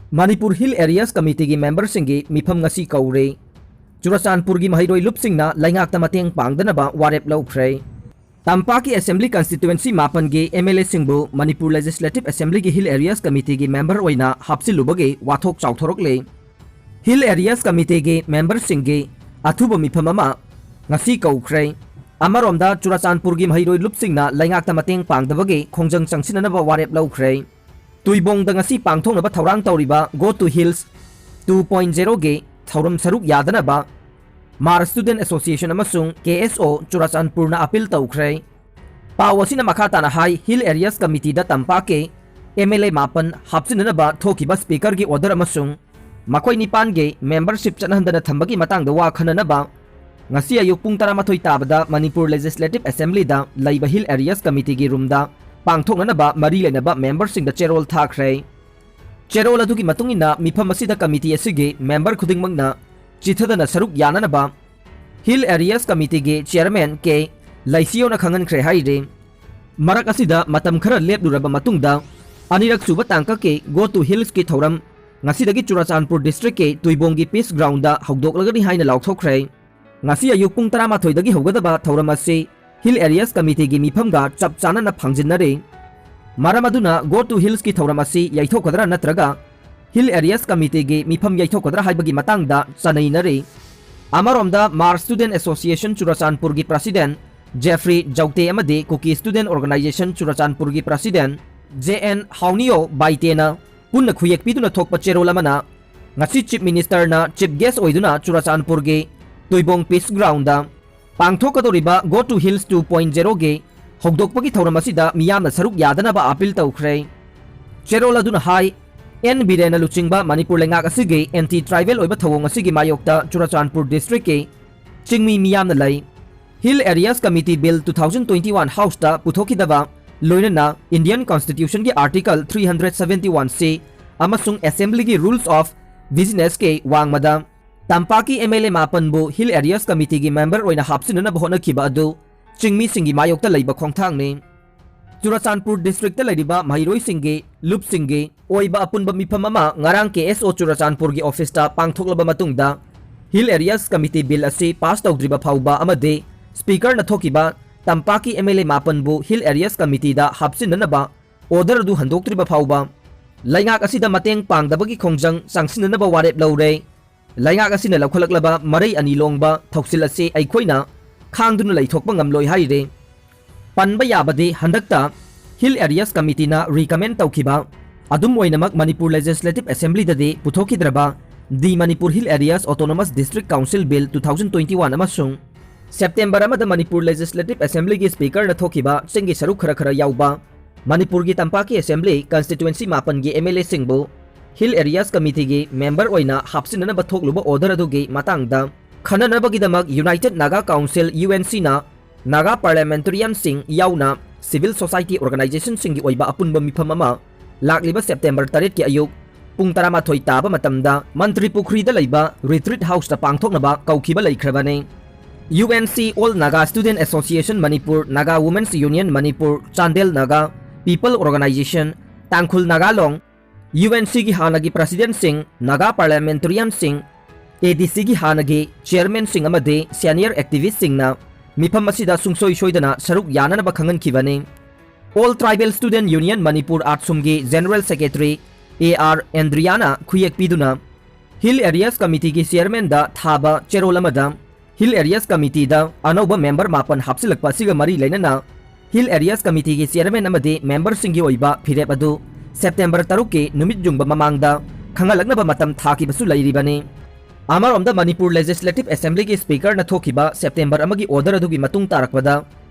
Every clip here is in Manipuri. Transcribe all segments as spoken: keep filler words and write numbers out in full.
ꯃꯅꯤꯄꯨꯔ ꯍꯤꯜ ꯑꯦꯔꯤꯌꯥꯁ ꯀꯃꯤꯇꯤꯒꯤ ꯃꯦꯝꯕꯔꯁꯤꯡꯒꯤ ꯃꯤꯐꯝ ꯉꯁꯤ ꯀꯧꯔꯦ꯫ ꯆꯨꯔꯆꯥꯟꯄꯨꯔꯒꯤ ꯃꯍꯩꯔꯣꯏ ꯂꯨꯞꯁꯤꯡꯅ ꯂꯩꯉꯥꯛꯇ ꯃꯇꯦꯡ ꯄꯥꯡꯗꯅꯕ ꯋꯥꯔꯦꯞ ꯂꯧꯈ꯭ꯔꯦ꯫ ꯇꯝꯄꯥꯛꯀꯤ ꯑꯦꯁꯦꯝꯕ꯭ꯂꯤ ꯀꯟꯁꯇꯤꯇ꯭ꯋꯦꯟꯁꯤ ꯃꯥꯄꯟꯒꯤ ꯑꯦꯝ ꯑꯦꯜ ꯑꯦꯁꯤꯡꯕꯨ ꯃꯅꯤꯄꯨꯔ ꯂꯦꯖꯤꯁꯂꯦꯇꯤꯚ ꯑꯦꯁꯦꯝꯕ꯭ꯂꯤꯒꯤ ꯍꯤꯜ ꯑꯦꯔꯤꯌꯥꯁ ꯀꯃꯤꯇꯤꯒꯤ ꯃꯦꯝꯕꯔ ꯑꯣꯏꯅ ꯍꯥꯞꯆꯤꯜꯂꯨꯕꯒꯤ ꯋꯥꯊꯣꯛ ꯆꯥꯎꯊꯣꯔꯛꯂꯦ꯫ ꯍꯤꯜ ꯑꯦꯔꯤꯌꯥꯁ ꯀꯃꯤꯇꯤꯒꯤ ꯃꯦꯝꯕꯔꯁꯤꯡꯒꯤ ꯑꯊꯨꯕ ꯃꯤꯐꯝ ꯑꯃ ꯉꯁꯤ ꯀꯧꯈ꯭ꯔꯦ꯫ ꯑꯃꯔꯣꯝꯗ ꯆꯨꯔꯆꯥꯟꯄꯨꯔꯒꯤ ꯃꯍꯩꯔꯣꯏ ꯂꯨꯞꯁꯤꯡꯅ ꯂꯩꯉꯥꯛꯇ ꯃꯇꯦꯡ ꯄꯥꯡꯗꯕꯒꯤ ꯈꯣꯡꯖꯪ ꯆꯪꯁꯤꯟꯅꯅꯕ ꯋꯥꯔꯦꯞ ꯂꯧꯈ꯭ꯔꯦ꯫ ꯇꯨꯏꯕꯣꯡꯗ ꯉꯁꯤ ꯄꯥꯡꯊꯣꯛꯅꯕ ꯊꯧꯔꯥꯡ ꯇꯧꯔꯤꯕ Go to Hills two point zero ꯒꯤ ꯊꯧꯔꯝ ꯁꯔꯨꯛ ꯌꯥꯗꯅꯕ ꯃꯥꯔ ꯁ꯭ꯇꯨꯗꯦꯟꯠ ꯑꯦꯁꯣꯁꯤꯌꯦꯁꯟ ꯑꯃꯁꯨꯡ ꯀꯦ ꯑꯦꯁ ꯑꯣ ꯆꯨꯔꯆꯥꯟꯄꯨꯔꯅ ꯑꯥꯄꯤꯜ ꯇꯧꯈ꯭ꯔꯦ꯫ ꯄꯥꯎ ꯑꯁꯤꯅ ꯃꯈꯥ ꯇꯥꯅ ꯍꯥꯏ, ꯍꯤꯜ ꯑꯦꯔꯤꯌꯥꯁ ꯀꯃꯤꯇꯤꯗ ꯇꯝꯄꯥꯛꯀꯤ ꯑꯦꯝ ꯑꯦꯜ ꯑꯦ ꯃꯥꯄꯟ ꯍꯥꯞꯆꯤꯟꯅꯅꯕ ꯊꯣꯛꯈꯤꯕ ꯁ꯭ꯄꯤꯀꯔꯒꯤ ꯑꯣꯔꯗꯔ ꯑꯃꯁꯨꯡ ꯃꯈꯣꯏ ꯅꯤꯄꯥꯟꯒꯤ ꯃꯦꯝꯕꯔꯁꯤꯞ ꯆꯠꯅꯍꯟꯗꯅ ꯊꯝꯕꯒꯤ ꯃꯇꯥꯡꯗ ꯋꯥ ꯈꯟꯅꯅꯕ ꯉꯁꯤ ꯑꯌꯨꯛ ꯄꯨꯡ ꯇꯔꯥꯃꯥꯊꯣꯏ ꯇꯥꯕꯗ ꯃꯅꯤꯄꯨꯔ ꯂꯦꯖꯤꯁꯂꯦꯇꯤꯚ ꯑꯦꯁꯦꯝꯕ꯭ꯂꯤꯗ ꯂꯩꯕ ꯍꯤꯜ ꯑꯦꯔꯤꯌꯥꯁ ꯀꯃꯤꯇꯤꯒꯤ ꯔꯨꯝꯗ ꯄꯥꯡꯊꯣꯛꯅꯅꯕ ꯃꯔꯤ ꯂꯩꯅꯕ ꯃꯦꯝꯕꯔꯁꯤꯡꯗ ꯆꯦꯔꯣꯜ ꯊꯥꯈ꯭ꯔꯦ꯫ ꯆꯦꯔꯣꯜ ꯑꯗꯨꯒꯤ ꯃꯇꯨꯡ ꯏꯟꯅ ꯃꯤꯐꯝ ꯑꯁꯤꯗ ꯀꯃꯤꯇꯤ ꯑꯁꯤꯒꯤ ꯃꯦꯝꯕꯔ ꯈꯨꯗꯤꯡꯃꯛꯅ ꯆꯤꯊꯗꯅ ꯁꯔꯨꯛ ꯌꯥꯅꯅꯕ ꯍꯤꯜ ꯑꯦꯔꯤꯌꯥꯁ ꯀꯃꯤꯇꯤꯒꯤ ꯆꯤꯌꯔꯃꯦꯟ ꯀꯦ ꯂꯩꯁꯤꯌꯣꯅ ꯈꯪꯍꯟꯈ꯭ꯔꯦ ꯍꯥꯏꯔꯤ꯫ ꯃꯔꯛ ꯑꯁꯤꯗ ꯃꯇꯝ ꯈꯔ ꯂꯦꯞꯂꯨꯔꯕ ꯃꯇꯨꯡꯗ ꯑꯅꯤꯔꯛ ꯁꯨꯕ ꯇꯥꯡꯀꯛꯀꯤ Go to Hillsꯀꯤ ꯊꯧꯔꯝ ꯉꯁꯤꯗꯒꯤ ꯆꯨꯔꯆꯥꯟꯄꯨꯔ ꯗꯤꯁꯇ꯭ꯔꯤꯛꯀꯤ ꯇꯨꯏꯕꯣꯡꯒꯤ ꯄꯤꯁ ꯒ꯭ꯔꯥꯎꯟꯗ ꯍꯧꯗꯣꯛꯂꯒꯅꯤ ꯍꯥꯏꯅ ꯂꯥꯎꯊꯣꯛꯈ꯭ꯔꯦ꯫ ꯉꯁꯤ ꯑꯌꯨꯛ ꯄꯨꯡ ꯇꯔꯥꯃꯥꯊꯣꯏꯗꯒꯤ ꯍꯧꯒꯗꯕ ꯊꯧꯔꯝ ꯑꯁꯤ ꯍꯤꯜ ꯑꯦꯔꯤꯌꯥꯁ ꯀꯃꯤꯇꯤꯒꯤ ꯃꯤꯐꯝꯒ ꯆꯞ ꯆꯥꯅꯅ ꯐꯪꯖꯤꯟꯅꯔꯤ꯫ ꯃꯔꯝ ꯑꯗꯨꯅ Go to Hillsꯀꯤ ꯊꯧꯔꯝ ꯑꯁꯤ ꯌꯩꯊꯣꯛꯀꯗ꯭ꯔꯥ ꯅꯠꯇ꯭ꯔꯒ ꯍꯤꯜ ꯑꯦꯔꯤꯌꯥꯁ ꯀꯃꯤꯇꯤꯒꯤ ꯃꯤꯐꯝ ꯌꯩꯊꯣꯛꯀꯗ꯭ꯔꯥ ꯍꯥꯏꯕꯒꯤ ꯃꯇꯥꯡꯗ ꯆꯅꯩꯅꯔꯤ꯫ ꯑꯃꯔꯣꯝꯗ ꯃꯥꯔ ꯁ꯭ꯇꯨꯗꯦꯟꯠ ꯑꯦꯁꯣꯁꯤꯌꯦꯁꯟ ꯆꯨꯔꯆꯥꯟꯄꯨꯔꯒꯤ ꯄ꯭ꯔꯁꯤꯗꯦꯟꯠ ꯖꯦꯐ꯭ꯔꯤ ꯖꯧꯇꯦ ꯑꯃꯗꯤ ꯀꯨꯀꯤ ꯁ꯭ꯇꯨꯗꯦꯟꯠ ꯑꯣꯔꯒꯅꯥꯏꯖꯦꯁꯟ ꯆꯨꯔꯆꯥꯟꯄꯨꯔꯒꯤ ꯄ꯭ꯔꯁꯤꯗꯦꯟꯠ ꯖꯦ ꯑꯦꯟ ꯍꯥꯎꯅꯤꯌꯣ ꯕꯥꯏꯇꯦꯅ ꯄꯨꯟꯅ ꯈꯨꯌꯦꯛ ꯄꯤꯗꯨꯅ ꯊꯣꯛꯄ ꯆꯦꯔꯣꯜ ꯑꯃꯅ ꯉꯁꯤ ꯆꯤꯐ ꯃꯤꯅꯤꯁꯇꯔꯅ ꯆꯤꯐ ꯒꯦꯁ ꯑꯣꯏꯗꯨꯅ ꯆꯨꯔꯆꯥꯟꯄꯨꯔꯒꯤ ꯇꯨꯏꯕꯣꯡ ꯄꯤꯁ ꯒ꯭ꯔꯥꯎꯟꯗ ꯄꯥꯡꯊꯣꯛꯀꯗꯧꯔꯤꯕ Go to Hills two point zeroꯒꯤ ꯍꯧꯗꯣꯛꯄꯒꯤ ꯊꯧꯔꯝ ꯑꯁꯤꯗ ꯃꯤꯌꯥꯝꯅ ꯁꯔꯨꯛ ꯌꯥꯗꯅꯕ ꯑꯥꯄꯤꯜ ꯇꯧꯈ꯭ꯔꯦ꯫ ꯆꯦꯔꯣꯜ ꯑꯗꯨꯅ ꯍꯥꯏ, ꯑꯦꯟ ꯕꯤꯔꯦꯟꯅ ꯂꯨꯆꯤꯡꯕ ꯃꯅꯤꯄꯨꯔ ꯂꯩꯉꯥꯛ ꯑꯁꯤꯒꯤ ꯑꯦꯟꯇꯤ ꯇ꯭ꯔꯥꯏꯕꯦꯜ ꯑꯣꯏꯕ ꯊꯧꯑꯣꯡ ꯑꯁꯤꯒꯤ ꯃꯥꯌꯣꯛꯇ ꯆꯨꯔꯆꯥꯟꯄꯨꯔ ꯗꯤꯁꯇ꯭ꯔꯤꯛꯀꯤ ꯆꯤꯡꯃꯤ ꯃꯤꯌꯥꯝꯅ ꯂꯩ꯫ Hill areas committee bill two thousand twenty one ꯍꯥꯎꯁꯇ ꯄꯨꯊꯣꯛꯈꯤꯗꯕ, ꯂꯣꯏꯅꯅ ꯏꯟꯗꯤꯌꯟ ꯀꯟꯁꯇꯤꯇ꯭ꯌꯨꯁꯟꯒꯤ article three hundred seventy one C ꯑꯃꯁꯨꯡ ꯑꯦꯁꯦꯝꯕ꯭ꯂꯤꯒꯤ ꯔꯨꯜꯁ ꯑꯣꯐ ꯕꯤꯖꯤꯅꯦꯁꯀꯤ ꯋꯥꯡꯃꯗ ꯇꯝꯄꯥꯛꯀꯤ ꯑꯦꯝ ꯑꯦꯜ ꯑꯦ ꯃꯥꯄꯟꯕꯨ ꯍꯤꯜ ꯑꯦꯔꯤꯌꯥꯁ ꯀꯃꯤꯇꯤꯒꯤ ꯃꯦꯝꯕꯔ ꯑꯣꯏꯅ ꯍꯥꯞꯆꯤꯟꯅꯅꯕ ꯍꯣꯠꯅꯈꯤꯕ ꯑꯗꯨ ꯆꯤꯡꯃꯤꯁꯤꯡꯒꯤ ꯃꯥꯌꯣꯛꯇ ꯂꯩꯕ ꯈꯣꯡꯊꯥꯡꯅꯤ꯫ ꯆꯨꯔꯆꯥꯟꯄꯨꯔ ꯗꯤꯁꯇ꯭ꯔꯤꯛꯇ ꯂꯩꯔꯤꯕ ꯃꯍꯩꯔꯣꯏꯁꯤꯡꯒꯤ, ꯂꯨꯞꯁꯤꯡꯒꯤ ꯑꯣꯏꯕ ꯑꯄꯨꯟꯕ ꯃꯤꯐꯝ ꯑꯃ ꯉꯔꯥꯡ ꯀꯦ ꯑꯦꯁ ꯑꯣ ꯆꯨꯔꯆꯥꯟꯄꯨꯔꯒꯤ ꯑꯣꯐꯤꯁꯇ ꯄꯥꯡꯊꯣꯛꯂꯕ ꯃꯇꯨꯡꯗ, ꯍꯤꯜ ꯑꯦꯔꯤꯌꯥꯁ ꯀꯃꯤꯇꯤ ꯕꯤꯜ ꯑꯁꯤ ꯄꯥꯁ ꯇꯧꯗ꯭ꯔꯤꯕ ꯐꯥꯎꯕ ꯑꯃꯗꯤ ꯁ꯭ꯄꯤꯀꯔꯅ ꯊꯣꯛꯈꯤꯕ ꯇꯝꯄꯥꯛꯀꯤ ꯑꯦꯝ ꯑꯦꯜ ꯑꯦ ꯃꯥꯄꯟꯕꯨ ꯍꯤꯜ ꯑꯦꯔꯤꯌꯥꯁ ꯀꯃꯤꯇꯤꯗ ꯍꯥꯞꯆꯤꯟꯅꯅꯕ ꯑꯣꯔꯗꯔ ꯑꯗꯨ ꯍꯟꯗꯣꯛꯇ꯭ꯔꯤꯕ ꯐꯥꯎꯕ, ꯂꯩꯉꯥꯛ ꯑꯁꯤꯗ ꯃꯇꯦꯡ ꯄꯥꯡꯗꯕꯒꯤ ꯈꯣꯡꯖꯪ ꯆꯪꯁꯤꯟꯅꯅꯕ ꯋꯥꯔꯦꯞ ꯂꯧꯔꯦ꯫ ꯂꯩꯉꯥꯛ ꯑꯁꯤꯅ ꯂꯧꯈꯠꯂꯛꯂꯕ ꯃꯔꯩ ꯑꯅꯤ ꯂꯣꯡꯕ ꯊꯧꯁꯤꯜ ꯑꯁꯤ ꯑꯩꯈꯣꯏꯅ ꯈꯥꯡꯗꯨꯅ ꯂꯩꯊꯣꯛꯄ ꯉꯝꯂꯣꯏ ꯍꯥꯏꯔꯤ꯫ ꯄꯟꯕ ꯌꯥꯕꯗꯤ, ꯍꯟꯗꯛꯇ ꯍꯤꯜ ꯑꯦꯔꯤꯌꯥꯁ ꯀꯃꯤꯇꯤꯅ ꯔꯤꯀꯃꯦꯟ ꯇꯧꯈꯤꯕ, ꯑꯗꯨꯝ ꯑꯣꯏꯅꯃꯛ ꯃꯅꯤꯄꯨꯔ ꯂꯦꯖꯤꯁꯂꯦꯇꯤꯚ ꯑꯦꯁꯦꯝꯕ꯭ꯂꯤꯗꯗꯤ ꯄꯨꯊꯣꯛꯈꯤꯗ꯭ꯔꯕ The Manipur Hill Areas Autonomous District Council Bill two thousand twenty one ꯑꯃꯁꯨꯡ ꯁꯦꯞꯇꯦꯝꯕꯔ ꯑꯃꯗ ꯃꯅꯤꯄꯨꯔ ꯂꯦꯖꯤꯁꯂꯦꯇꯤꯚ ꯑꯦꯁꯦꯝꯕ꯭ꯂꯤꯒꯤ ꯁ꯭ꯄꯤꯀꯔꯅ ꯊꯣꯛꯈꯤꯕ ꯆꯤꯡꯒꯤ ꯁꯔꯨꯛ ꯈꯔ ꯈꯔ ꯌꯥꯎꯕ ꯃꯅꯤꯄꯨꯔꯒꯤ ꯇꯝꯄꯥꯛꯀꯤ ꯑꯦꯁꯦꯝꯕ꯭ꯂꯤ ꯀꯟꯁꯇꯤꯇ꯭ꯋꯦꯟꯁꯤ ꯃꯥꯄꯟꯒꯤ ꯑꯦꯝ ꯑꯦꯜ ꯑꯦꯁꯤꯡꯕꯨ ꯍꯤꯜ ꯑꯦꯔꯤꯌꯥꯁ ꯀꯃꯤꯇꯤꯒꯤ ꯃꯦꯝꯕꯔ ꯑꯣꯏꯅ ꯍꯥꯞꯆꯤꯟꯅꯅꯕ ꯊꯣꯛꯂꯨꯕ ꯑꯣꯔꯗꯔ ꯑꯗꯨꯒꯤ ꯃꯇꯥꯡꯗ ꯈꯟꯅꯅꯕꯒꯤꯗꯃꯛ United Naga Council, U N ꯁꯤꯅ ꯅꯥꯒꯥ ꯄꯥꯔꯂꯤꯌꯥꯃꯦꯟꯇꯔꯤꯌꯟꯁꯤꯡ ꯌꯥꯎꯅ ꯁꯤꯚꯤꯜ ꯁꯣꯁꯥꯏꯇꯤ ꯑꯣꯔꯒꯅꯥꯏꯖꯦꯁꯟꯁꯤꯡꯒꯤ ꯑꯣꯏꯕ ꯑꯄꯨꯟꯕ ꯃꯤꯐꯝ ꯑꯃ ꯂꯥꯛꯂꯤꯕ ꯁꯦꯞꯇꯦꯝꯕꯔ ꯇꯔꯦꯠꯀꯤ ꯑꯌꯨꯛ ꯄꯨꯡ ꯇꯔꯥꯃꯥꯊꯣꯏ ꯇꯥꯕ ꯃꯇꯝꯗ ꯃꯟꯇ꯭ꯔꯤ ꯄꯨꯈ꯭ꯔꯤꯗ ꯂꯩꯕ ꯔꯤꯇ꯭ꯔꯤꯠ ꯍꯥꯎꯁꯇ ꯄꯥꯡꯊꯣꯛꯅꯕ ꯀꯧꯈꯤꯕ ꯂꯩꯈ꯭ꯔꯕꯅꯤ꯫ U N C, All Naga Student Association Manipur, Naga Women's Union Manipur, Chandel Naga, People Organization, Tangkhul Naga Long, U N ꯁꯤꯒꯤ ꯍꯥꯟꯅꯒꯤ ꯄ꯭ꯔꯁꯤꯗꯦꯟꯠꯁꯤꯡ, ꯅꯥꯒꯥ ꯄꯥꯔꯂꯤꯌꯥꯃꯦꯟꯇꯔꯤꯌꯟꯁꯤꯡ, ꯑꯦ ꯗꯤ ꯁꯤꯒꯤ ꯍꯥꯟꯅꯒꯤ ꯆꯤꯌꯔꯃꯦꯟꯁꯤꯡ ꯑꯃꯗꯤ ꯁꯦꯅꯤꯌꯔ ꯑꯦꯛꯇꯤꯚꯤꯁ꯭ꯠꯁꯤꯡꯅ ꯃꯤꯐꯝ ꯑꯁꯤꯗ ꯁꯨꯡꯁꯣꯏ ꯁꯣꯏꯗꯅ ꯁꯔꯨꯛ ꯌꯥꯅꯅꯕ ꯈꯪꯍꯟꯈꯤꯕꯅꯤ꯫ All Tribal Student Union Manipur, ꯑꯥꯠꯁꯨꯝꯒꯤ ꯖꯦꯅꯔꯦꯜ ꯁꯦꯀ꯭ꯔꯦꯇꯔꯤ ꯑꯦ ꯑꯥꯔ ꯑꯦꯟꯗ꯭ꯔꯤꯌꯥꯅ ꯈꯨꯌꯦꯛ ꯄꯤꯗꯨꯅ ꯍꯤꯜ ꯑꯦꯔꯤꯌꯥꯁ ꯀꯃꯤꯇꯤꯒꯤ ꯆꯤꯌꯔꯃꯦꯟꯗ ꯊꯥꯕ ꯆꯦꯔꯣꯜ ꯑꯃꯗ, ꯍꯤꯜ ꯑꯦꯔꯤꯌꯥꯁ ꯀꯃꯤꯇꯤꯗ ꯑꯅꯧꯕ ꯃꯦꯝꯕꯔ ꯃꯥꯄꯟ ꯍꯥꯞꯆꯤꯜꯂꯛꯄ ꯑꯁꯤꯒ ꯃꯔꯤ ꯂꯩꯅꯅ ꯍꯤꯜ ꯑꯦꯔꯤꯌꯥꯁ ꯀꯃꯤꯇꯤꯒꯤ ꯆꯤꯌꯔꯃꯦꯟ ꯑꯃꯗꯤ ꯃꯦꯝꯕꯔꯁꯤꯡꯒꯤ ꯑꯣꯏꯕ ꯐꯤꯔꯦꯞ ꯑꯗꯨ ꯁꯦꯞꯇꯦꯝꯕꯔ ꯇꯔꯨꯛꯀꯤ ꯅꯨꯃꯤꯠ ꯌꯨꯡꯕ ꯃꯃꯥꯡꯗ ꯈꯪꯍꯜꯂꯛꯅꯕ ꯃꯇꯝ ꯊꯥꯈꯤꯕꯁꯨ ꯂꯩꯔꯤꯕꯅꯤ꯫ ꯑꯃꯔꯣꯝꯗ, ꯃꯅꯤꯄꯨꯔ ꯂꯦꯖꯤꯁꯂꯦꯇꯤꯚ ꯑꯦꯁꯦꯝꯕ꯭ꯂꯤꯒꯤ ꯁ꯭ꯄꯤꯀꯔꯅ ꯊꯣꯛꯈꯤꯕ ꯁꯦꯞꯇꯦꯝꯕꯔ ꯑꯃꯒꯤ ꯑꯣꯔꯗꯔ ꯑꯗꯨꯒꯤ ꯃꯇꯨꯡ ꯇꯥꯔꯛꯄꯗ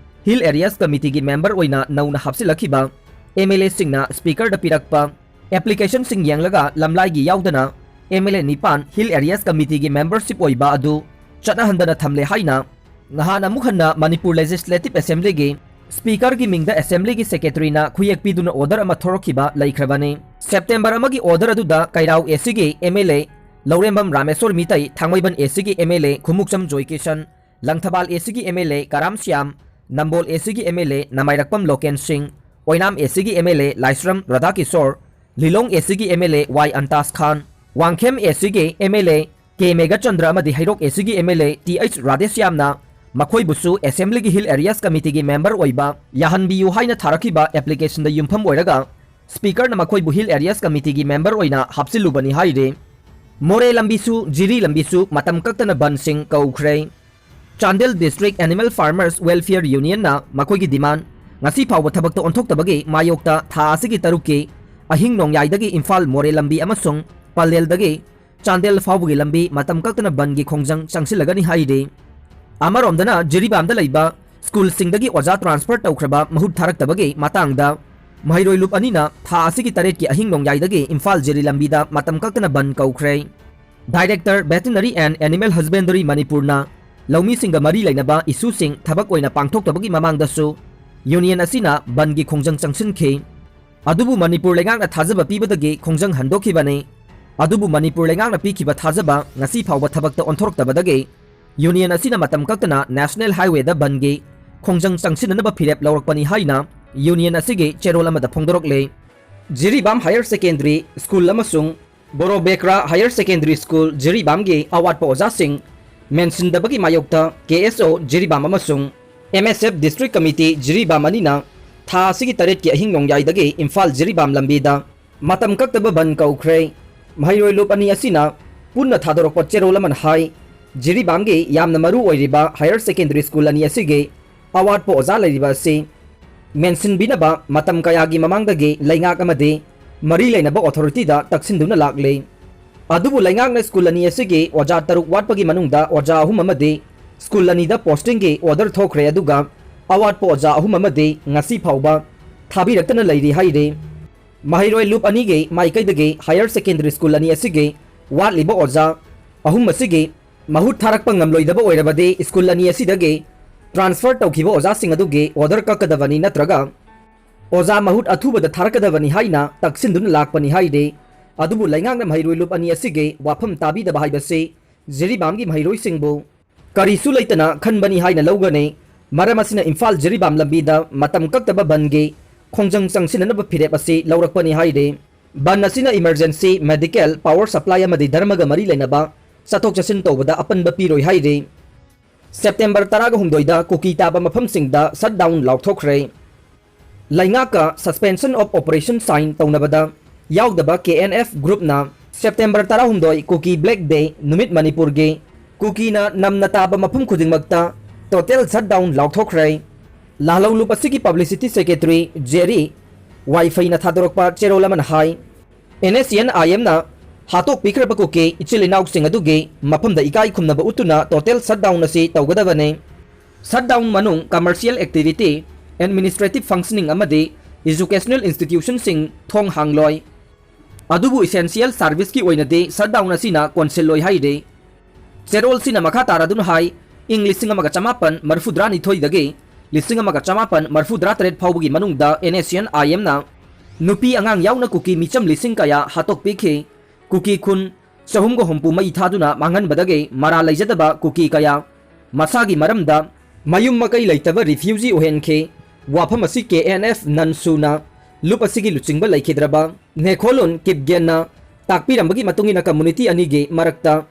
ꯍꯤꯜ ꯑꯦꯔꯤꯌꯥꯁ ꯀꯃꯤꯇꯤꯒꯤ ꯃꯦꯝꯕꯔ ꯑꯣꯏꯅ ꯅꯧꯅ ꯍꯥꯞꯆꯤꯜꯂꯛꯈꯤꯕ ꯑꯦꯝ ꯑꯦꯜ ꯑꯦꯁꯤꯡꯅ ꯁ꯭ꯄꯤꯀꯔꯗ ꯄꯤꯔꯛꯄ ꯑꯦꯄ꯭ꯂꯤꯀꯦꯁꯟꯁꯤꯡ ꯌꯦꯡꯂꯒ ꯂꯝꯂꯥꯏꯒꯤ ꯌꯥꯎꯗꯅ ꯑꯦꯝ ꯑꯦꯜ ꯑꯦ ꯅꯤꯄꯥꯟ ꯍꯤꯜ ꯑꯦꯔꯤꯌꯥꯁ ꯀꯃꯤꯇꯤꯒꯤ ꯃꯦꯝꯕꯔꯁꯤꯞ ꯑꯣꯏꯕ ꯑꯗꯨ ꯆꯠꯅꯍꯟꯗꯅ ꯊꯝꯂꯦ ꯍꯥꯏꯅ ꯅꯍꯥꯟ ꯑꯃꯨꯛ ꯍꯟꯅ ꯃꯅꯤꯄꯨꯔ ꯂꯦꯖꯤꯁꯂꯦꯇꯤꯚ ꯑꯦꯁꯦꯝꯕ꯭ꯂꯤꯒꯤ ꯁ꯭ꯄꯤꯀꯔꯒꯤ ꯃꯤꯡꯗ ꯑꯦꯁꯦꯝꯕ꯭ꯂꯤꯒꯤ ꯁꯦꯀ꯭ꯔꯦꯇꯔꯤꯅ ꯈꯨꯌꯦꯛ ꯄꯤꯗꯨꯅ ꯑꯣꯔꯗꯔ ꯑꯃ ꯊꯣꯔꯛꯈꯤꯕ ꯂꯩꯈ꯭ꯔꯕꯅꯤ꯫ ꯁꯦꯞꯇꯦꯝꯕꯔ ꯑꯃꯒꯤ ꯑꯣꯔꯗꯔ ꯑꯗꯨꯗ ꯀꯩꯔꯥꯎ ꯑꯦ ꯁꯤꯒꯤ ꯑꯦꯝ ꯑꯦꯜ ꯑꯦ ꯂꯧꯔꯦꯝꯕꯝ ꯔꯥꯃꯦꯁꯣꯔ ꯃꯤꯇꯩ, ꯊꯥꯡꯃꯩꯕꯟ ꯑꯦ ꯁꯤꯒꯤ ꯑꯦꯝ ꯑꯦꯜ ꯑꯦ ꯈꯨꯃꯨꯛꯆꯝ ꯖꯣꯏꯀꯤꯁꯟ, ꯂꯪꯊꯕꯥꯜ ꯑꯦ ꯁꯤꯒꯤ ꯑꯦꯝ ꯑꯦꯜ ꯑꯦ ꯀꯔꯥꯝ ꯁ꯭ꯌꯥꯝ, ꯅꯝꯕꯣꯜ ꯑꯦ ꯁꯤꯒꯤ ꯑꯦꯝ ꯑꯦꯜ ꯑꯦ ꯅꯃꯥꯏꯔꯛꯄꯝ ꯂꯣꯀꯦꯟ ꯁꯤꯡ, ꯑꯣꯏꯅꯥꯝ ꯑꯦ ꯁꯤꯒꯤ ꯑꯦꯝ ꯑꯦꯜ ꯑꯦ ꯂꯥꯏꯁ꯭ꯔꯝ ꯔꯥꯙꯥꯀꯤꯁꯣꯔ, ꯂꯤꯂꯣꯡ ꯑꯦ ꯁꯤꯒꯤ ꯑꯦꯝ ꯑꯦꯜ ꯑꯦ ꯋꯥꯏ ꯑꯟꯇꯥꯁ ꯈꯥꯟ, ꯋꯥꯡꯈꯦꯝ ꯑꯦ ꯁꯤꯒꯤ M L A K Meghachandra ꯑꯃꯗꯤ ꯍꯩꯔꯣꯛ ꯑꯦ ꯁꯤꯒꯤ M L A T H ꯔꯥꯙꯦꯁ꯭ꯌꯥꯝꯅ ꯃꯈꯣꯏꯕꯨꯁꯨ ꯑꯦꯁꯦꯝꯕ꯭ꯂꯤꯒꯤ ꯍꯤꯜ ꯑꯦꯔꯤꯌꯥꯁ ꯀꯃꯤꯇꯤꯒꯤ ꯃꯦꯝꯕꯔ ꯑꯣꯏꯕ ꯌꯥꯍꯟꯕꯤꯌꯨ ꯍꯥꯏꯅ ꯊꯥꯔꯛꯈꯤꯕ ꯑꯦꯄ꯭ꯂꯤꯀꯦꯁꯟꯗ ꯌꯨꯝꯐꯝ ꯑꯣꯏꯔꯒ ꯁ꯭ꯄꯤꯀꯔꯅ ꯃꯈꯣꯏꯕꯨ ꯍꯤꯜ ꯑꯦꯔꯤꯌꯥꯁ ꯀꯃꯤꯇꯤꯒꯤ ꯃꯦꯝꯕꯔ ꯑꯣꯏꯅ ꯍꯥꯞꯆꯤꯜꯂꯨꯕꯅꯤ ꯍꯥꯏꯔꯤ꯫ ꯃꯣꯔꯦ ꯂꯝꯕꯤꯁꯨ ꯖꯤꯔꯤ ꯂꯝꯕꯤꯁꯨ ꯃꯇꯝ ꯀꯛꯇꯅ ꯕꯟꯁꯤꯡ ꯀꯧꯈ꯭ꯔꯦ꯫ Chandel district animal farmers welfare ꯌꯨꯅꯤꯌꯟꯅ ꯃꯈꯣꯏꯒꯤ ꯗꯤꯃꯥꯟ ꯉꯁꯤ ꯐꯥꯎꯕ ꯊꯕꯛꯇ ꯑꯣꯟꯊꯣꯛꯇꯕꯒꯤ ꯃꯥꯌꯣꯛꯇ ꯊꯥ ꯑꯁꯤꯒꯤ ꯇꯔꯨꯛꯀꯤ ꯑꯍꯤꯡ ꯅꯣꯡꯌꯥꯏꯗꯒꯤ ꯏꯝꯐꯥꯜ ꯃꯣꯔꯦ ꯂꯝꯕꯤ ꯑꯃꯁꯨꯡ ꯄꯂꯦꯜꯗꯒꯤ ꯆꯥꯟꯗꯦꯜ ꯐꯥꯎꯕꯒꯤ ꯂꯝꯕꯤ ꯃꯇꯝ ꯀꯛꯇꯅ ꯕꯟꯒꯤ ꯈꯣꯡꯖꯪ ꯆꯪꯁꯤꯜꯂꯒꯅꯤ ꯍꯥꯏꯔꯤ꯫ ꯑꯃꯔꯣꯝꯗꯅ ꯖꯤꯔꯤꯕꯥꯝꯗ ꯂꯩꯕ ꯁ꯭ꯀꯨꯜꯁꯤꯡꯗꯒꯤ ꯑꯣꯖꯥ ꯇ꯭ꯔꯥꯟꯁꯐꯔ ꯇꯧꯈ꯭ꯔꯕ ꯃꯍꯨꯠ ꯊꯥꯔꯛꯇꯕꯒꯤ ꯃꯇꯥꯡꯗ ꯃꯍꯩꯔꯣꯏ ꯂꯨꯞ ꯑꯅꯤꯅ ꯊꯥ ꯑꯁꯤꯒꯤ ꯇꯔꯦꯠꯀꯤ ꯑꯍꯤꯡ ꯅꯣꯡꯌꯥꯏꯗꯒꯤ ꯏꯝꯐꯥꯜ ꯖꯤꯔꯤ ꯂꯝꯕꯤꯗ ꯃꯇꯝ ꯀꯛꯇꯅ ꯕꯟ ꯀꯧꯈ꯭ꯔꯦ꯫ ꯗꯥꯏꯔꯦꯛꯇꯔ ꯚꯦꯇꯤꯅꯔꯤ ꯑꯦꯟ ꯑꯦꯅꯤꯃꯦꯜ ꯍꯁꯕꯦꯟꯗꯔꯤ ꯃꯅꯤꯄꯨꯔꯅ ꯂꯧꯃꯤꯁꯤꯡꯒ ꯃꯔꯤ ꯂꯩꯅꯕ ꯏꯁꯨꯁꯤꯡ ꯊꯕꯛ ꯑꯣꯏꯅ ꯄꯥꯡꯊꯣꯛꯇꯕꯒꯤ ꯃꯃꯥꯡꯗꯁꯨ ꯌꯨꯅꯤꯌꯟ ꯑꯁꯤꯅ ꯕꯟꯒꯤ ꯈꯣꯡꯖꯪ ꯆꯪꯁꯤꯟꯈꯤ꯫ ꯑꯗꯨꯕꯨ ꯃꯅꯤꯄꯨꯔ ꯂꯩꯉꯥꯛꯅ ꯊꯥꯖꯕ ꯄꯤꯕꯗꯒꯤ ꯈꯣꯡꯖꯪ ꯍꯟꯗꯣꯛꯈꯤꯕꯅꯤ꯫ ꯑꯗꯨꯕꯨ ꯃꯅꯤꯄꯨꯔ ꯂꯩꯉꯥꯛꯅ ꯄꯤꯈꯤꯕ ꯊꯥꯖꯕ ꯉꯁꯤ ꯐꯥꯎꯕ ꯊꯕꯛꯇ ꯑꯣꯟꯊꯣꯔꯛꯇꯕꯗꯒꯤ ꯌꯨꯅꯤꯌꯟ ꯑꯁꯤꯅ ꯃꯇꯝ ꯀꯛꯇꯅ ꯅꯦꯁꯅꯦꯜ ꯍꯥꯏꯋꯦꯗ ꯕꯟꯒꯤ ꯈꯣꯡꯖꯪ ꯆꯪꯁꯤꯟꯅꯅꯕ ꯐꯤꯔꯦꯞ ꯂꯧꯔꯛꯄꯅꯤ ꯍꯥꯏꯅ ꯌꯨꯅꯤꯌꯟ ꯑꯁꯤꯒꯤ ꯆꯦꯔꯣꯜ ꯑꯃꯗ ꯐꯣꯡꯗꯣꯔꯛꯂꯦ꯫ ꯖꯤꯔꯤꯕꯥꯝ ꯍꯥꯌꯔ ꯁꯦꯀꯦꯟꯗꯔꯤ ꯁ꯭ꯀꯨꯜ ꯑꯃꯁꯨꯡ ꯕꯣꯔꯣꯕꯦꯀ꯭ꯔꯥ ꯍꯥꯌꯔ ꯁꯦꯀꯦꯟꯗꯔꯤ ꯁ꯭ꯀꯨꯜ ꯖꯤꯔꯤꯕꯥꯝꯒꯤ ꯑꯋꯥꯠꯄ ꯑꯣꯖꯥꯁꯤꯡ ꯃꯦꯟꯁꯤꯟꯗꯕꯒꯤ ꯃꯥꯌꯣꯛꯇ ꯀꯦ ꯑꯦꯁ ꯑꯣ ꯖꯤꯔꯤꯕꯥꯝ ꯑꯃꯁꯨꯡ ꯑꯦꯝ ꯑꯦꯁ ꯑꯦꯐ ꯗꯤꯁꯇ꯭ꯔꯤꯛ ꯀꯃꯤꯇꯤ ꯖꯤꯔꯤꯕꯥꯝ ꯑꯅꯤꯅ ꯊꯥ ꯑꯁꯤꯒꯤ ꯇꯔꯦꯠꯀꯤ ꯑꯍꯤꯡ ꯅꯣꯡꯌꯥꯏꯗꯒꯤ ꯏꯝꯐꯥꯜ ꯖꯤꯔꯤꯕꯥꯝ ꯂꯝꯕꯤꯗ ꯃꯇꯝ ꯀꯛꯇꯕ ꯕꯟ ꯀꯧꯈ꯭ꯔꯦ꯫ ꯃꯍꯩꯔꯣꯏ ꯂꯨꯞ ꯑꯅꯤ ꯑꯁꯤꯅ ꯄꯨꯟꯅ ꯊꯥꯗꯣꯔꯛꯄ ꯆꯦꯔꯣꯜ ꯑꯃꯅ ꯍꯥꯏ, ꯖꯤꯔꯤꯕꯥꯝꯒꯤ ꯌꯥꯝꯅ ꯃꯔꯨ ꯑꯣꯏꯔꯤꯕ ꯍꯥꯌꯔ ꯁꯦꯀꯦꯟꯗꯔꯤ ꯁ꯭ꯀꯨꯜ ꯑꯅꯤ ꯑꯁꯤꯒꯤ ꯑꯋꯥꯠꯄ ꯑꯣꯖꯥ ꯂꯩꯔꯤꯕ ꯑꯁꯤ ꯃꯦꯟꯁꯤꯟꯕꯤꯅꯕ ꯃꯇꯝ ꯀꯌꯥꯒꯤ ꯃꯃꯥꯡꯗꯒꯤ ꯂꯩꯉꯥꯛ ꯑꯃꯗꯤ ꯃꯔꯤ ꯂꯩꯅꯕ ꯑꯣꯊꯣꯔꯤꯇꯤꯗ ꯇꯛꯁꯤꯟꯗꯨꯅ ꯂꯥꯛꯂꯤ꯫ ꯑꯗꯨꯕꯨ ꯂꯩꯉꯥꯛꯅ ꯁ꯭ꯀꯨꯜ ꯑꯅꯤ ꯑꯁꯤꯒꯤ ꯑꯣꯖꯥ ꯇꯔꯨꯛ ꯋꯥꯠꯄꯒꯤ ꯃꯅꯨꯡꯗ ꯑꯣꯖꯥ ꯑꯍꯨꯝ ꯑꯃꯗꯤ ꯁ꯭ꯀꯨꯜ ꯑꯅꯤꯗ ꯄꯣꯁꯇꯤꯡꯒꯤ ꯑꯣꯔꯗꯔ ꯊꯣꯛꯈ꯭ꯔꯦ, ꯑꯗꯨꯒ ꯑꯋꯥꯠꯄ ꯑꯣꯖꯥ ꯑꯍꯨꯝ ꯑꯃꯗꯤ ꯉꯁꯤ ꯐꯥꯎꯕ ꯊꯥꯕꯤꯔꯛꯇꯅ ꯂꯩꯔꯤ ꯍꯥꯏꯔꯤ꯫ ꯃꯍꯩꯔꯣꯏ ꯂꯨꯞ ꯑꯅꯤꯒꯤ ꯃꯥꯏꯀꯩꯗꯒꯤ ꯍꯥꯌꯔ ꯁꯦꯀꯦꯟꯗꯔꯤ ꯁ꯭ꯀꯨꯜ ꯑꯅꯤ ꯑꯁꯤꯒꯤ ꯋꯥꯠꯂꯤꯕ ꯑꯣꯖꯥ ꯑꯍꯨꯝ ꯑꯁꯤꯒꯤ ꯃꯍꯨꯠ ꯊꯥꯔꯛꯄ ꯉꯝꯂꯣꯏꯗꯕ ꯑꯣꯏꯔꯕꯗꯤ ꯁ꯭ꯀꯨꯜ ꯑꯅꯤ ꯑꯁꯤꯗꯒꯤ ꯇ꯭ꯔꯥꯟꯁꯐꯔ ꯇꯧꯈꯤꯕ ꯑꯣꯖꯥꯁꯤꯡ ꯑꯗꯨꯒꯤ ꯑꯣꯔꯗꯔ ꯀꯛꯀꯗꯕꯅꯤ ꯅꯠꯇ꯭ꯔꯒ ꯑꯣꯖꯥ ꯃꯍꯨꯠ ꯑꯊꯨꯕꯗ ꯊꯥꯔꯛꯀꯗꯕꯅꯤ ꯍꯥꯏꯅ ꯇꯛꯁꯤꯟꯗꯨꯅ ꯂꯥꯛꯄꯅꯤ ꯍꯥꯏꯔꯤ꯫ ꯑꯗꯨꯕꯨ ꯂꯩꯉꯥꯛꯅ ꯃꯍꯩꯔꯣꯏ ꯂꯨꯞ ꯑꯅꯤ ꯑꯁꯤꯒꯤ ꯋꯥꯐꯝ ꯇꯥꯕꯤꯗꯕ ꯍꯥꯏꯕꯁꯤ ꯖꯤꯔꯤꯕꯥꯝꯒꯤ ꯃꯍꯩꯔꯣꯏꯁꯤꯡꯕꯨ ꯀꯔꯤꯁꯨ ꯂꯩꯇꯅ ꯈꯟꯕꯅꯤ ꯍꯥꯏꯅ ꯂꯧꯒꯅꯤ꯫ ꯃꯔꯝ ꯑꯁꯤꯅ ꯏꯝꯐꯥꯜ ꯖꯤꯔꯤꯕꯥꯝ ꯂꯝꯕꯤꯗ ꯃꯇꯝ ꯀꯛꯇꯕ ꯕꯟꯒꯤ ꯈꯣꯡꯖꯪ ꯆꯪꯁꯤꯟꯅꯅꯕ ꯐꯤꯔꯦꯞ ꯑꯁꯤ ꯂꯧꯔꯛꯄꯅꯤ ꯍꯥꯏꯔꯤ꯫ ꯕꯟ ꯑꯁꯤꯅ emergency, medical, power supply ꯑꯃꯗꯤ ꯙꯔꯃꯒ ꯃꯔꯤ ꯂꯩꯅꯕ ꯆꯠꯊꯣꯛ ꯆꯠꯁꯤꯟ ꯇꯧꯕꯗ ꯑꯄꯟꯕ ꯄꯤꯔꯣꯏ ꯍꯥꯏꯔꯤ꯫ ꯁꯦꯞꯇꯦꯝꯕꯔ ꯇꯔꯥꯒ ꯍꯨꯝꯗꯣꯏꯗ ꯀꯨꯀꯤ ꯇꯥꯕ ꯃꯐꯝꯁꯤꯡꯗ shutdown ꯂꯥꯎꯊꯣꯛꯈ꯭ꯔꯦ꯫ ꯂꯩꯉꯥꯛꯀ suspension of operation sign ꯇꯧꯅꯕꯗ ꯌꯥꯎꯗꯕ ꯀꯦ ꯑꯦꯟ ꯑꯦꯐ groupꯅ ꯁꯦꯞꯇꯦꯝꯕꯔ ꯇꯔꯥꯍꯨꯝꯗꯣꯏ ꯀꯨꯀꯤ Black Day ꯅꯨꯃꯤꯠ ꯃꯅꯤꯄꯨꯔꯒꯤ ꯀꯨꯀꯤꯅ ꯅꯝꯅ ꯇꯥꯕ ꯃꯐꯝ ꯈꯨꯗꯤꯡꯃꯛꯇ total shutdown ꯂꯥꯎꯊꯣꯛꯈ꯭ꯔꯦ꯫ ꯂꯥꯜꯍꯧꯂꯨꯞ ꯑꯁꯤꯒꯤ publicity secretary ꯖꯦꯔꯤ ꯋꯥꯏꯐꯩꯅ ꯊꯥꯗꯣꯔꯛꯄ ꯆꯦꯔꯣꯜ ꯑꯃꯅ ꯍꯥꯏ, ꯑꯦꯟ ꯑꯦꯁ ꯁꯤ ꯑꯦꯟ ꯑꯥꯏ ꯑꯦꯝꯅ ꯍꯥꯠꯇꯣꯛꯄꯤꯈ꯭ꯔꯕ ꯀꯨꯀꯤ ꯏꯆꯤꯜ ꯏꯅꯥꯎꯁꯤꯡ ꯑꯗꯨꯒꯤ ꯃꯐꯝꯗ ꯏꯀꯥꯏ ꯈꯨꯝꯅꯕ ꯎꯠꯇꯨꯅ total shutdown ꯑꯁꯤ ꯇꯧꯒꯗꯕꯅꯤ꯫ Shutdown ꯃꯅꯨꯡ commercial activity, administrative functioning ꯑꯃꯗꯤ educational institutionꯁꯤꯡ ꯊꯣꯡ ꯍꯥꯡꯂꯣꯏ꯫ ꯑꯗꯨꯕꯨ essential serviceꯀꯤ ꯑꯣꯏꯅꯗꯤ shutdown ꯑꯁꯤꯅ ꯀꯣꯟꯁꯤꯜꯂꯣꯏ ꯍꯥꯏꯔꯤ꯫ ꯆꯦꯔꯣꯜꯁꯤꯅ ꯃꯈꯥ ꯇꯥꯔꯗꯨꯅ ꯍꯥꯏ, ꯏꯪ ꯂꯤꯁꯤꯡ ꯑꯃꯒ ꯆꯃꯥꯄꯟ ꯃꯔꯤꯐꯨꯇꯔꯥꯅꯤꯊꯣꯏꯗꯒꯤ ꯂꯤꯁꯤꯡ ꯑꯃꯒ ꯆꯃꯥꯄꯟ ꯃꯔꯤꯐꯨꯇꯔꯥꯇꯔꯦꯠ ꯐꯥꯎꯕꯒꯤ ꯃꯅꯨꯡꯗ ꯑꯦꯟ ꯑꯦꯁ ꯁꯤ ꯑꯦꯟ ꯑꯥꯏ ꯑꯦꯝꯅ ꯅꯨꯄꯤ ꯑꯉꯥꯡ ꯌꯥꯎꯅ ꯀꯨꯀꯤ ꯃꯤꯆꯝ ꯂꯤꯁꯤꯡ ꯀꯌꯥ ꯍꯥꯠꯇꯣꯛꯄꯤꯈꯤ꯫ ꯀꯨꯀꯤ ꯈꯨꯟ ꯆꯍꯨꯝꯒ ꯍꯨꯝꯐꯨ ꯃꯩ ꯊꯥꯗꯨꯅ ꯃꯥꯡꯍꯟꯕꯗꯒꯤ ꯃꯔꯥꯜ ꯂꯩꯖꯗꯕ ꯀꯨꯀꯤ ꯀꯌꯥ ꯃꯁꯥꯒꯤ ꯃꯔꯝꯗ ꯃꯌꯨꯝ ꯃꯀꯩ ꯂꯩꯇꯕ refugee ꯑꯣꯏꯍꯟꯈꯤ꯫ ꯋꯥꯐꯝ ꯑꯁꯤ ꯀꯦ ꯑꯦꯟ ꯑꯦꯐ ꯅꯟꯁꯨꯅ ꯂꯨꯞ ꯑꯁꯤꯒꯤ ꯂꯨꯆꯤꯡꯕ ꯂꯩꯈꯤꯗ꯭ꯔꯕ ꯅꯦꯈꯣꯂꯨꯟ ꯀꯤꯞꯒꯦꯟꯅ ꯇꯥꯛꯄꯤꯔꯝꯕꯒꯤ ꯃꯇꯨꯡ ꯏꯟꯅ community ꯑꯅꯤꯒꯤ ꯃꯔꯛꯇ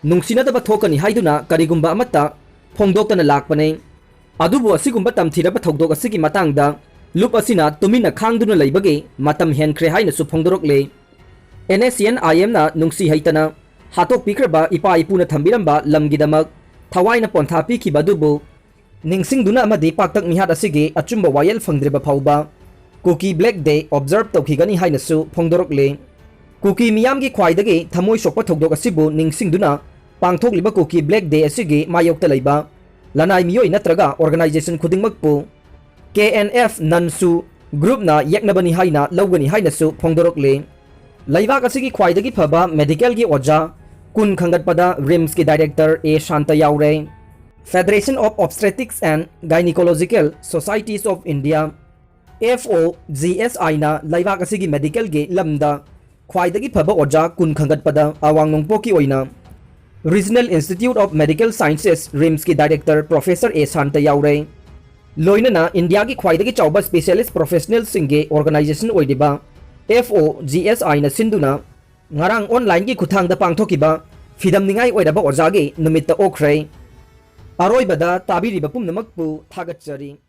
ꯅꯨꯡꯁꯤꯅꯗꯕ ꯊꯣꯛꯀꯅꯤ ꯍꯥꯏꯗꯨꯅ ꯀꯔꯤꯒꯨꯝꯕ ꯑꯃꯠꯇ ꯐꯣꯡꯗꯣꯛꯇꯅ ꯂꯥꯛꯄꯅꯤ꯫ ꯑꯗꯨꯕꯨ ꯑꯁꯤꯒꯨꯝꯕ ꯇꯝꯊꯤꯔꯕ ꯊꯧꯗꯣꯛ ꯑꯁꯤꯒꯤ ꯃꯇꯥꯡꯗ ꯂꯨꯞ ꯑꯁꯤꯅ ꯇꯨꯃꯤꯟꯅ ꯈꯥꯡꯗꯨꯅ ꯂꯩꯕꯒꯤ ꯃꯇꯝ ꯍꯦꯟꯈ꯭ꯔꯦ ꯍꯥꯏꯅꯁꯨ ꯐꯣꯡꯗꯣꯔꯛꯂꯤ꯫ ꯑꯦꯟ ꯑꯦꯁ ꯁꯤ ꯑꯦꯟ ꯑꯥꯏ ꯑꯦꯝꯅ ꯅꯨꯡꯁꯤ ꯍꯩꯇꯅ ꯍꯥꯠꯇꯣꯛꯄꯤꯈ꯭ꯔꯕ ꯏꯄꯥ ꯏꯄꯨꯅ ꯊꯝꯕꯤꯔꯝꯕ ꯂꯝꯒꯤꯗꯃꯛ ꯊꯋꯥꯏꯅ ꯄꯣꯟꯊꯥ ꯄꯤꯈꯤꯕ ꯑꯗꯨꯕꯨ ꯅꯤꯡꯁꯤꯡꯗꯨꯅ ꯑꯃꯗꯤ ꯄꯥꯛꯇꯛ ꯃꯤꯍꯥꯠ ꯑꯁꯤꯒꯤ ꯑꯆꯨꯝꯕ ꯋꯥꯌꯦꯜ ꯐꯪꯗ꯭ꯔꯤꯕ ꯐꯥꯎꯕ ꯀꯨꯀꯤ Black Day observe ꯇꯧꯈꯤꯒꯅꯤ ꯍꯥꯏꯅꯁꯨ ꯐꯣꯡꯗꯣꯔꯛꯂꯤ꯫ ꯀꯨꯀꯤ ꯃꯤꯌꯥꯝꯒꯤ ꯈ꯭ꯋꯥꯏꯗꯒꯤ ꯊꯃꯣꯏ ꯁꯣꯛꯄ ꯊꯧꯗꯣꯛ ꯑꯁꯤꯕꯨ ꯅꯤꯡꯁꯤꯡꯗꯨꯅ ꯄꯥꯡꯊꯣꯛꯂꯤꯕ ꯀꯨꯀꯤ Black Day ꯑꯁꯤꯒꯤ ꯃꯥꯌꯣꯛꯇ ꯂꯩꯕ ꯂꯅꯥꯏ ꯃꯤꯑꯣꯏ ꯅꯠꯇ꯭ꯔꯒ organization ꯈꯨꯗꯤꯡꯃꯛꯄꯨ ꯀꯦ ꯑꯦꯟ ꯑꯦꯐ ꯅꯟꯁꯨ groupꯅ ꯌꯦꯛꯅꯕꯅꯤ ꯍꯥꯏꯅ ꯂꯧꯒꯅꯤ ꯍꯥꯏꯅꯁꯨ ꯐꯣꯡꯗꯣꯔꯛꯂꯤ꯫ ꯂꯩꯕꯥꯛ ꯑꯁꯤꯒꯤ ꯈ꯭ꯋꯥꯏꯗꯒꯤ ꯐꯕ medicalꯒꯤ ꯑꯣꯖꯥ ꯀꯨꯟ ꯈꯟꯒꯠꯄꯗ ꯔꯤꯝꯁꯀꯤ director ꯑꯦ ꯁꯥꯟꯇ ꯌꯥꯎꯔꯦ꯫ Federation of Obstetrics and Gynecological Societies of India, F O G S I ꯅ ꯂꯩꯕꯥꯛ ꯑꯁꯤꯒꯤ medicalꯒꯤ ꯂꯝꯗ ꯈ꯭ꯋꯥꯏꯗꯒꯤ ꯐꯕ ꯑꯣꯖꯥ ꯀꯨꯟ ꯈꯟꯒꯠꯄꯗ ꯑꯋꯥꯡ ꯅꯣꯡꯄꯣꯛꯀꯤ ꯑꯣꯏꯅ Regional Institute of Medical Sciences, RIMSꯀꯤ director Professor A Santa ꯌꯥꯎꯔꯦ꯫ ꯂꯣꯏꯅꯅ ꯏꯟꯗꯤꯌꯥꯒꯤ ꯈ꯭ꯋꯥꯏꯗꯒꯤ ꯆꯥꯎꯕ specialist professionalꯁꯤꯡꯒꯤ organization ꯑꯣꯏꯔꯤꯕ F O G S Iꯅ ꯁꯤꯟꯗꯨꯅ ꯉꯔꯥꯡ onlineꯒꯤ ꯈꯨꯠꯊꯥꯡꯗ ꯄꯥꯡꯊꯣꯛꯈꯤꯕ ꯐꯤꯗꯝꯅꯤꯡꯉꯥꯏ ꯑꯣꯏꯔꯕ ꯑꯣꯖꯥꯒꯤ ꯅꯨꯃꯤꯠꯇ ꯑꯣꯛꯈ꯭ꯔꯦ꯫ ꯑꯔꯣꯏꯕꯗ ꯇꯥꯕꯤꯔꯤꯕ ꯄꯨꯝꯅꯃꯛꯄꯨ ꯊꯥꯒꯠꯆꯔꯤ꯫